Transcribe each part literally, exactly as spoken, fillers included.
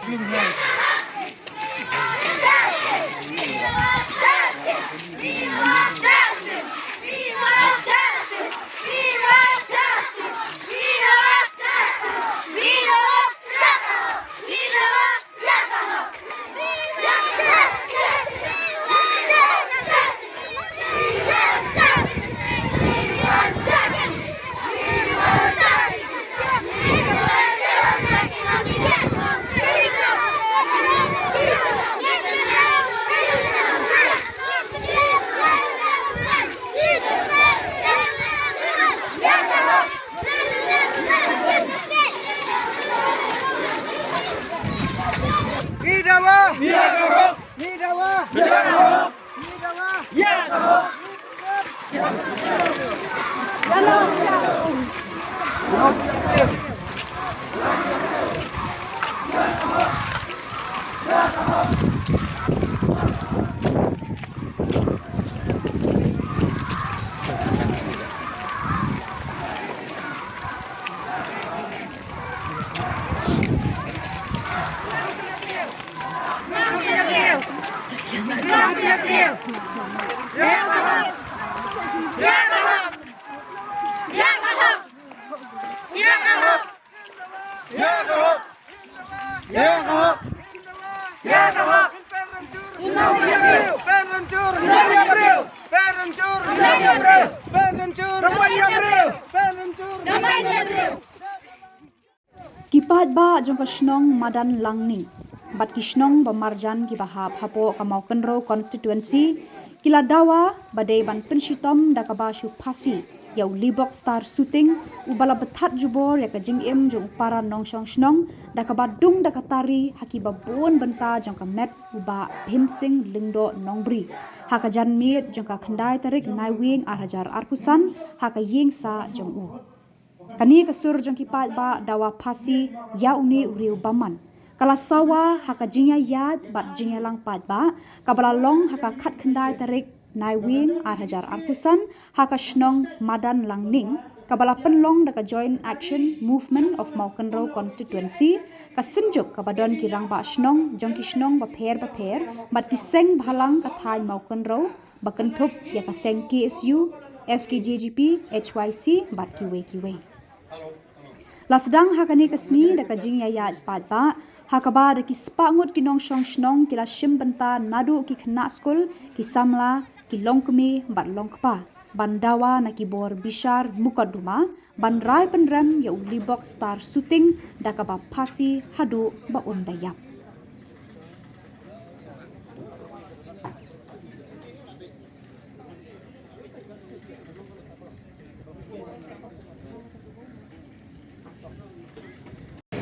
Ngi dawa! Ngi dawa! Ngi dawa! Ngi dawa! Ngi dawa! Ki paidbah jong ka shnong Madan Langning bad ki shnong ba marjan kiba hap hapoh ka Mawkynrew constituency ki la dawa ba dei ban pynshitom da kaba shu phasi ïa u Libok Star Suting, uba la bthat jubor ïa ka jingim jong u para nongshong shnong da kaba dung da ka tari ha kiba bun bynta jong ka met u Bah Bhimsing Lyngdoh Nongbri ha ka janmiet jong ka khyndai tarik Naiwieng ar hajar arphew san ha ka ïing sah jong u. Kane ka sur jong ki paidbah dawa phasi ïa une u riew bymman ka la sawa ha ka jingïaid bad jingïalang paidbah kaba la long ha ka khatkhyndai tarik Naiwieng ar hajar arphew san ha ka shnong Madan Langning, kaba la pynlong da ka Joint Action Movement of Mawkynrew Constituency, ka synjuk kaba don ki rangbah shnong jong ki shnong bapher bapher bad ki seng bhalang ka thaiñ Mawkynrew ba kynthup ïa ka seng K S U, F K J G P, H Y C bad kiwei kiwei. La sdang ha kane ka sngi da ka jingïaid paidbah ha kaba da ki spah ngut ki nongshong shnong ki la shim bynta naduh ki khynnah skul, ki samla, ki longkmie bad longkpa ban dawa na ki bor bishar mukotduma ban rai pynrem ïa u Libok Star Suting da kaba phasi haduh ba un da ïap.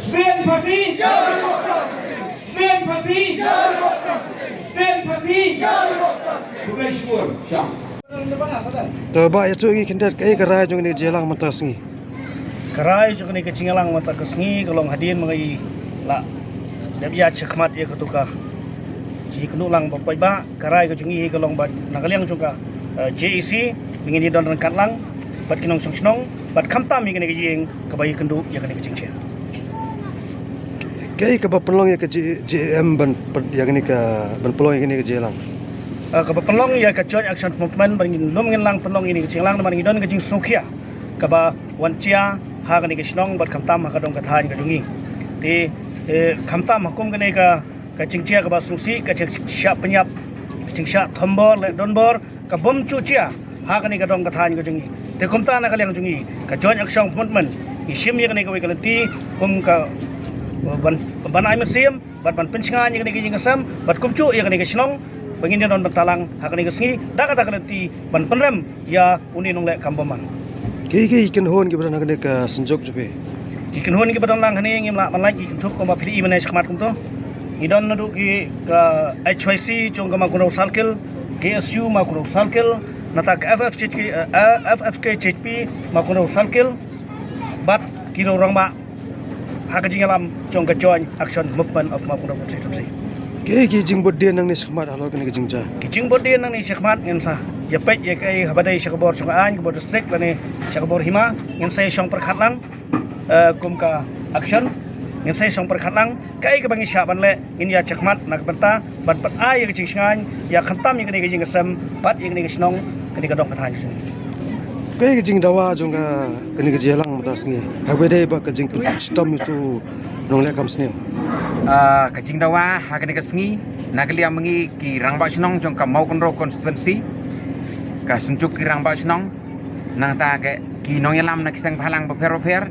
Sdien phasi! Sdien phasi! Sdien phasi! Khublei shibun. Shang. To Bah, ïathuh ngi khyndiat kaei ka rai jong kane ka jingïalang mynta ka sngi. Ka rai jong kane ka jingïalang mynta ka sngi ka long hadien ma ngi la dep ïaid shakhmat ïa kato ka jingkynduh lang ba paidbah. Ka rai ka jong ngi ka long ba na ka liang jong ka, eh, J A C ba ngin ïadon ryngkat lang bad ki nongshong shnong bad khamtam ïa kane ka ïing kaba ïakynduh ïa kane ka jingjia. Kaei kaba pynlong ïa ka J-, J A M ban, ban, ïa kane ka, ban pynlong ïa kane ka jingïalang? Ah, kaba pynlong ïa ka Joint Action Movement ban ngin lum ngin lang pynlong ïa kane ka jingïalang namar ngi don ka jingsngewkhia kaba wan jia ha kane ka shnong bad khamtam ha ka dong ka thaiñ ka jong ngi. Te, eh, khamtam ha kum kane ka ka jingshah kaba sngewsih, ka jingshah pynïap, ka jingshah thombor leh donbor, ka bym ju jia ha kane ka dong ka thaiñ ka jong ngi. Te kumta na ka liang jong ngi ka Joint Action Movement ngi shim ïa kane kawei ka lynti kum ka ban, ban ai mynsiem bad ban pynshngaiñ ïa kane ka ïing ka sem bad kumjuh ïa kane ka shnong ba ngin ïadon bynta lang ha kane ka sngi da kata ka lynti ban pynrem ïa une u nongleh kam bymman. Ki, ki kynhun kiba don ha kane ka synjuk jong phi? Ki kynhun kiba don lang hangne ngim lah ban lait, ki kynthup kumba phi i mynne shakhmat kumto. Ngi don naduh ki ka H Y C jong ka Mawkynrew Circle, K S U Mawkynrew Circle, nangta ka F F K, eh, F F K J P Mawkynrew Circle bad ki rangbah ha ka jingïalam jong ka Joint Action Movement of Mawkynrew Constituency. Ki, ki jingbud dien nangne shakhmat halor kane ka jingjia? Ki jingbud dien nangne shakhmat ngin sa ïa peit ïa kaei haba dei sha ka bor jong ka aiñ, ka bor district lane sha ka bor hima, ngin sa ïa shong pyrkhat lang, eh, kum ka action. Ngin sa ïa shong pyrkhat lang, kaei kaba ngi shah ban leh, ngin ïa shah khmat na ka bynta ban pynai ïa ka jingshngaiñ, ïa khamtam ïa kane ka jingïaseng bad ïa kane ka shnong, kane ka dong ka thaiñ. Kaei ka jingdawa jong ka, kane ka jingïalang mynta ka sngi, haba ïadei bad ka jingpynshitom ïa uto u nongleh kam sniew? Ah, ka jingdawa ha kane ka sngi, na ka liang ma ngi ki rangbah shnong jong ka Mawkynrew constituency, ka Synjuk ki Rangbah Shnong, nangta ki nongïalam na ki seng bhalang bapher bapher,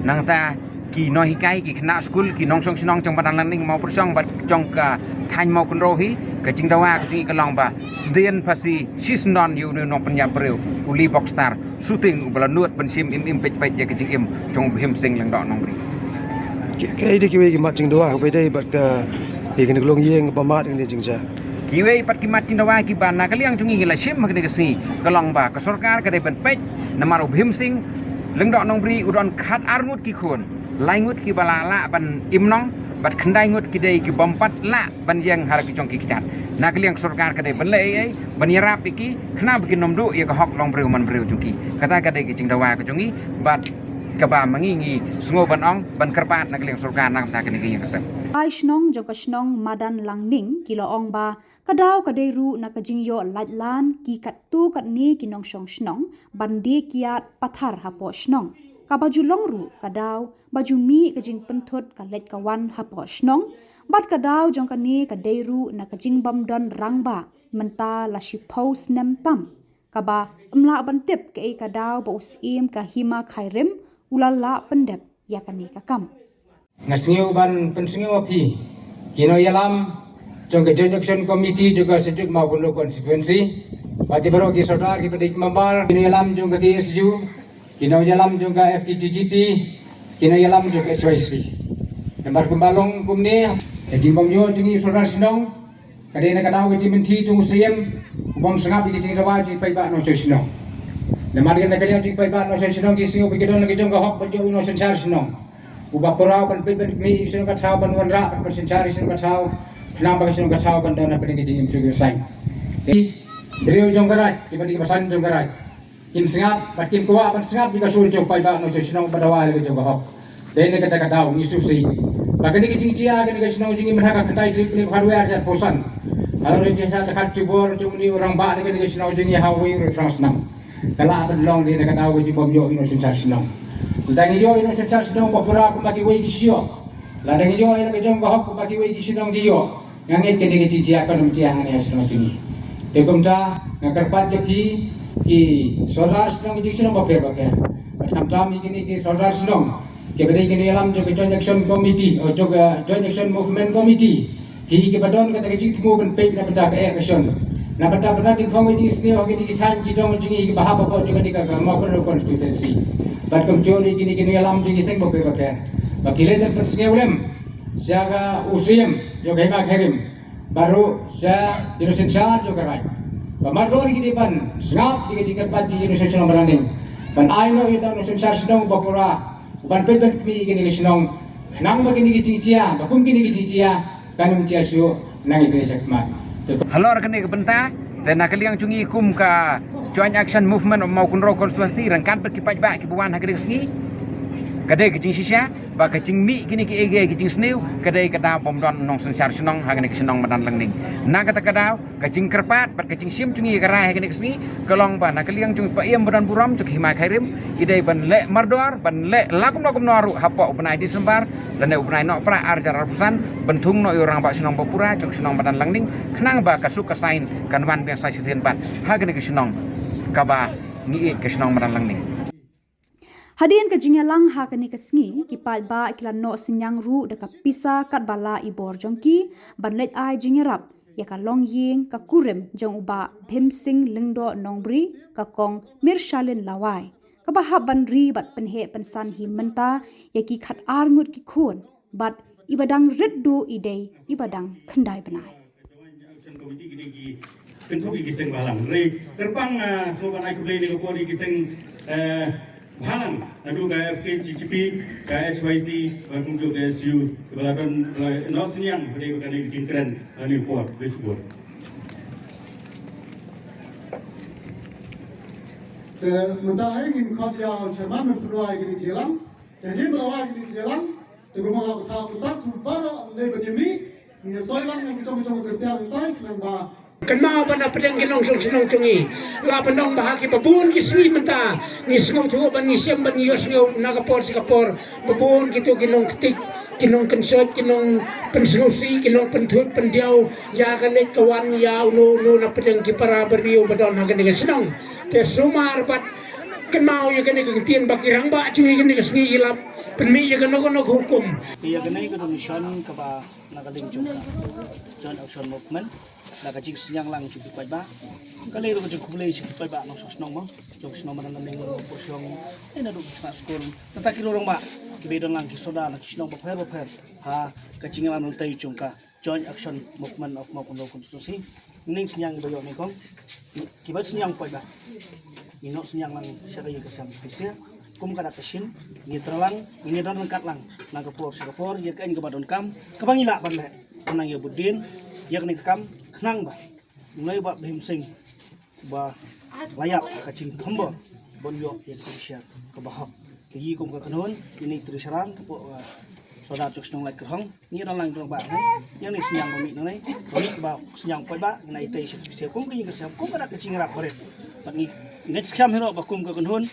nangta ki nonghikai, ki khynnah skul, ki nongshong shnong jong Madan Langning, Mawpyrshong bad jong ka thaiñ Mawkynrew hi, ka jingdawa ka jong ngi ka long ba sdien phasi shisyndon ïa une u nongpynïap briew u Lee Bokstar, shooting uba la nud ban shim im im peit peit ïa ka jingim jong u Bhim Singh Lyngdoh Nongbri. Ki, kaei de kiwei ki mat jingdawa haba ïadei bad ka, ïa kane ka longïing ba mad ïa kane ka jingjia? Kiwei pat ki mat jingdawa kiba na ka liang jong ngi ngi la shim ha kane ka sngi ka long ba ka sorkar ka dei ban peit, namar u Bhim Singh Lyngdoh Nongbri u don khatar ngut ki khun, lai ngut kiba la lah ban im nong bad khyndai ngut ki dei kibym pat lah ban ïeng ha la ki jong ki kjat. Na ka liang sorkar ka dei ban leh ei ei ban ïarap ïa ki, khnang ba kin ym duh ïa ka hok long briew man briew jong ki. Kata ka dei ka jingdawa ka jong ngi bad kaba ma ngi ngi sngew ban ong ban kyrpad na ka liang sorkar na ka bynta kane ka ïing ka sem. Ki rangbah shnong jong ka shnong Madan Langning ki la ong ba ka daw ka dei ruh na ka jingïoh laitlan ki katto katne ki nongshong shnong ban die kiad pathar hapoh shnong, kaba ju long ruh ka daw ba ju mih ka jingpynthut ka leit ka wan hapoh shnong, bad ka daw jong kane ka dei ruh na ka jingbym don rangbah mynta la shiphew snem tam, kaba ym lah ban tip kaei ka daw ba u Syiem ka Hima Khyrim u la lah pyndep ïa kane ka kam. Nga sngew ban pynsngew ïa phi ki nongïalam jong ka Joint Action Committee jong ka Synjuk Mawkynrew constituency, bad ki baroh ki sordar kiba dei ki member, ki nongïalam jong ka K S U, ki nongïalam jong ka F K J G P, ki nongïalam jong ka H Y C. Namar kumba long kumne, ka jingbym ïoh jong ngi sordar shnong ka dei na ka daw ka jingmynti jong u Syiem, u bym sngap ïa ka jingdawa jingpaidbah nongshong shnong. Namar ka dei na ka daw jingpaidbah nongshong shnong ki sngew ba ki don la ka jong ka hok ban ïoh u nongsynshar shnong uba pura ban peit ban khmih ïa ka shnong ka thaw, ban wanrah ban pynsynshar ïa ka shnong ka thaw, khnang ba ka shnong ka thaw kan don hapdeng ka jingim suk jingsain. Ki briew jong ka Raid, kiba dei ki basan jong ka Raid, kin sngap bad kin kwah ban sngap ïa ka sur jong u paidbah nongshong shnong ba dawa ïa la ka jong ka hok. Dei na kata ka daw ngi sngewsih ba kane ka jingjia ha kane ka shnong jong ngi mynta ka khyndai tarik u bnai ba khatwei arhajar arphew san, halor ka jingshah jingkhot jubor jong une u rangbah na kane ka shnong jong ngi ha uwei u rynsan snem, ka lah ban long dei na ka daw ka jingbym ïoh ïa u nongsynshar shnong. Lada ngi ïoh ïa u nongsynshar shnong ba pura kumba kiwei ki shu ïoh, lada ngi ïoh ïa la ka jong ka hok kumba kiwei ki shnong ki ïoh, nga ngeit kane ka jingjia kan ym jia hangne ha shnong jong ngi. Te kumta nga kyrpad ïa phi ki sordar shnong jong ki shnong bapher bapher, bad khamtam ïa kine ki sordar shnong kiba dei ki nongïalam jong ka Joint Action Committee, oh, jong ka Joint Action Movement Committee, ki kiba don kata ka jingthmu ban peit na bynta ka eh ka shon, na bynta ban pynphong ïa ka jingsniew ha kine ki thaiñ ki dong jong ngi kiba hap hapoh jong kane ka, ka Mawkynrew constituency. Bad kumjuh ruh ïa kine ki nongïalam jong ki seng bapher bapher, ba ki leit ban pynsngew lem sha ka u Syiem jong ka Hima Khyrim, bad ruh sha ki nongsynshar jong ka Raid, ba mardor ki dei ban sngap ïa ka jingkyrpad jong ki nongshong shnong Madan Langning, ban ai noh ïa uta u nongsynshar shnong uba pura, uban peit ban khmih ïa kane ka shnong, khnang ba kine ki jingjia, ba kum kine ki jingjia kan ym jia shuh na ka shnong shakhmat. Halor kane ka bynta, te na ka liang jong ngi kum ka Joint Action Movement of Mawkynrew constituency ryngkat bad ki paidbah kiba wan ha kane ka sngi, ka dei ka jingshisha ba ka jingmih kine kiei kiei ki jingsniew ka dei ka daw bym don nongsynshar shnong ha kane ka shnong Madan Langning. Na kata ka daw ka jingkyrpad bad ka jingshim jong ngi ïa ka rai ha kane ka sngi ka long ba na ka liang jong i Paiem ba don burom jong ka Hima Khyrim, i dei ban leh mardor, ban leh la kumno kumno ruh hapoh u bnai December lane u bnai Nohprah arhajar arphew san, ban thung noh ïa u rangbah shnong ba pura jong ka shnong Madan Langning, khnang ba ka suk ka sain kan wan biang sa shisien pat ha kane ka shnong kaba ngi ïeit ka shnong Madan Langning. Hadien ka jingïalang ha kane ka sngi, ki paidbah ki la noh synñiang ruh da ka pisa katba lah i bor jong ki ban leit ai jingïarap ïa ka longïing ka kurim jong u Bah Bhim Singh Lyngdoh Nongbri, ka Kong Mirshalin Lawai, kaba hap ban ri bad pynheh pynsan hi mynta ïa ki khatar ngut ki khun, bad iba dang rit duh i dei iba dang khyndai bnai. Action Committee ki dei ki kynthup ïa ki seng bhalang. Hynrei kyrpang, ah, sngewbha ban ai khublei na ka por ïa ki seng, eh, bhalang naduh ka F K G G P, ka H Y C bad kumjuh ka S U, kiba la don, la noh synñiang ba dei ba kane ka jingkren ha kane ka por. Khublei shibun. Te mynta hi ngin khot ïa u chairman ban pynwai ïa kane ka jingïalang. Te hadien ba la wai ïa kane ka jingïalang, Te kumba nga la kata mynta shu baroh lei ban ïa mih, ngi ïa soi lang ïa ki jong ki jong ka kyntiar ngi tai khnang ba. Kynmaw ba na pdeng ki nongshong shnong jong ngi la pynong ba ha ki ba bun ki sngi mynta ngi sngewthuh ban ngi shem ban ngi ïohsngew na ka por sha ka por ba bun kito ki nongktik, ki nongkynsoit, ki nongpynsngewsih, ki nongpynthut pyndiaw ïa ka leit ka wan ïa uno uno na pdeng ki para briew ba don ha kane ka shnong. Te sumar bad kynmaw ïa kane ka ktien ba ki rangbah jong ngi kane ka sngi ki la pynmih ïa kano kano ka hukum. Ïa kane ka donation kaba na ka liang jong ka Joint Action Movement, na ka jingsngewlang jong ki paidbah. Ka liang ruh ka jingkhublei sha ki paidbah nongshong shnong mo, jong shnong Madan Laming, Pyrshong, eh naduh ki khynnah skul, nangta ki rangbah kiba don lang ki sordar na ki shnong bapher bapher ha ka jingïalam lynti jong ka Joint Action Movement of Mawkynrew Constituency. Ngi sngewlang ba ïoh nyngkong kiba sngewlang paidbah. Ngi noh sngewlang lang sha ka ïing ka sem pisa kum ka dak ka shin. Ngi trai lang, ngi don ryngkat lang na ka por sha ka por ïa kaei kaba donkam kaba ngi lah ban leh. Khnang ïa bud dien ïa kane ka kam khnang ba ngi Bah Bhim Singh ba la ïap ka jingthombor ban ïoh ïa ka jingshisha kaba hok. Ki kum ka kynhun ini Tri Sharan ka pok sordar jong shnong Laitkyrhong. Ngi don lang jong ba ïa ni sngewlang ba mih nang ni ba mih ba sngewlang paidbah ngi na ïa tai sha ki pisa kum ka ïing ka sem kum ka dak ka jingrap barit. Bad ngi ngi skhem hero ba kum ka kynhun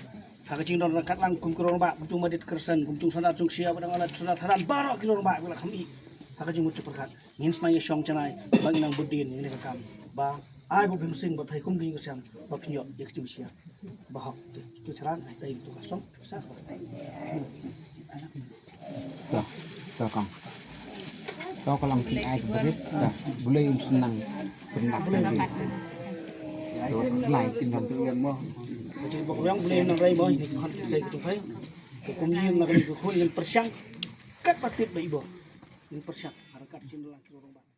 ha ka jingdon ryngkat lang kum ka rangbah kum jong Madit Kyrsen kum jong sordar jong sia ba dang ala sordar tharan baroh ki rangbah ba la kham i ha ka jingmut jingpyrkhat. Ngin sa ïa shong janai ba ngin nang bud dien ïa kane ka kam ba ai Bah Bhim Singh ba phai kum ka ïing ka sem ba pynïoh ïa ka jingshisha ba hok. Tu charan ai tai tu ka song sa. To, to kong. To ka long ki ai ka barit, to bulei um shnang pynlap pynlap. To lai kin nang. Ka jingbok riang bulei nang rai mo, ni khon tai tu phai. Kum ïing na ka ni khon ngin pyrshang kat patit ba i bor. Ngin pyrshang ha ryngkat shin lang ki rangbah.